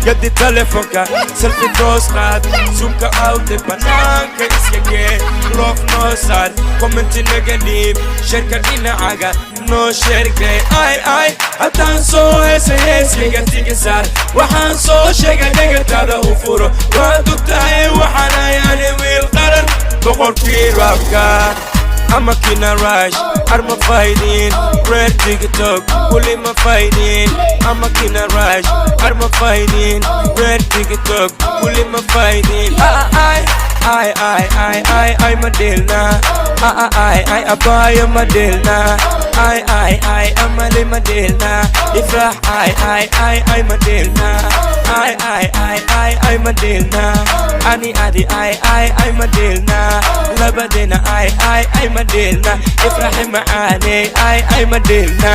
Gadi telefonka, selfie toos qaad, zoomka out, banaanka iska gee, love noo saar, commenti naga dhiib, shareka dhinacaga noo sheergay. Ay ay, haddaan soo heesay heeskaga tiga saar, waxaan soo sheegay dhegataada u furo. Waad ogtahay waxaan ayaani wiil qaran, boqorkii rapka ama kina rush. Arma faydin reer TikTok, weli ma faydin. Ama kina rush, arma faydin reer TikTok, weli ma faydin. Ay ay ay ay ay ay, ma dheelna. Ay ay ay, abaayo, ma dheelna. Ay ay ay, amale, ma dheelna. Ifraax, ay ay ay ay, ma dheelna. Ay ay ay ay ay, ma dheelna. Ani adi, ay ay ay, ma dheelna. Labadena, ay ay ay, ma dheelna. Ifraaxi macaane, ay ay, ma dheelna.